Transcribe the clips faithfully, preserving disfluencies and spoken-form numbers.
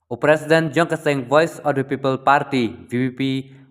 U President jong ka seng Voice of the People Party, V P P,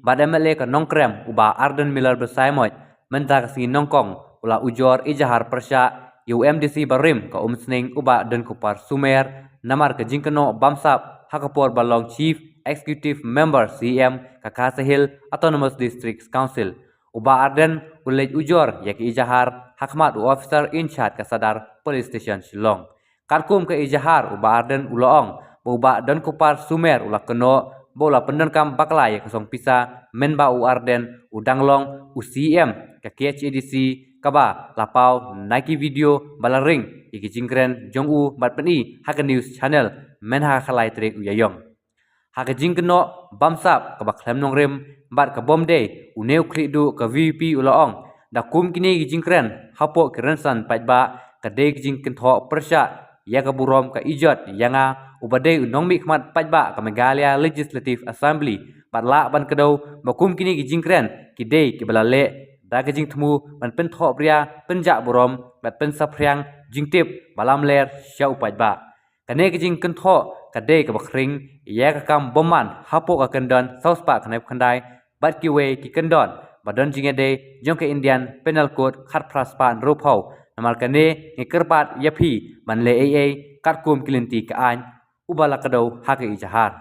bad M L A ka Nongkrem, u Bah Ardent Miller Basaiawmoit, mynta ka sngi Nyngkong, u la ujor ijahar pyrshah ïa u M D C barim ka Umsning, u Bah Donkupar Sumer, namar ka jingkynnoh bamsap ha ka por ba long Chief Executive Member, C E M, ka Khasi Hills Autonomous District Council. U Bah Ardent u leit ujor ïa ka ijahar ha khmat u officer in charge ka Sadar Police Station Shillong. Katkum ka ijahar, u Bah Ardent u la ong ba u Bah Donkupar Sumer u la kynnoh ba u la pyndonkam bakla ïa ka song pisa, mynba u Ardent u dang long u C E M ka K H A D C, kaba la paw na ki video ba la ring ïa ki jingkren jong u bad pyni ha ka news channel mynha ka lai tarik u Ïaïong. Ha ka jingkynnoh bamsap kaba khlem nongrim bad ka bym dei, une u khlieh duh ka V P P u la ong, da kum kine ki jingkren hapoh ki rynsan paidbah, ka dei ka jingkynthoh pyrshah ïa ka burom ka ijot ïa nga, uba dei u nongmihkhmat paidbah ka Meghalaya Legislative Assembly, bad lah ban kdew ba kum kine ki jingkren ki dei kiba la leh da ka jingthmu ban pynthohbria, pynjah burom bad pynsaphriang jingtip ba lamler sha u paidbah. Kane ka jingkynthoh ka dei kaba khring ïa ka kam bymman hapoh ka kyndon saw spah khyndai phew khyndai bad kiwei ki kyndon ba don jingïadei jong ka Indian Penal Code khatphra spah hynriewphew. Namar kane ngi kyrpad ïa phi ban leh ei ei katkum ki lynti ka aiñ, uba la kdew ha ka ijahar.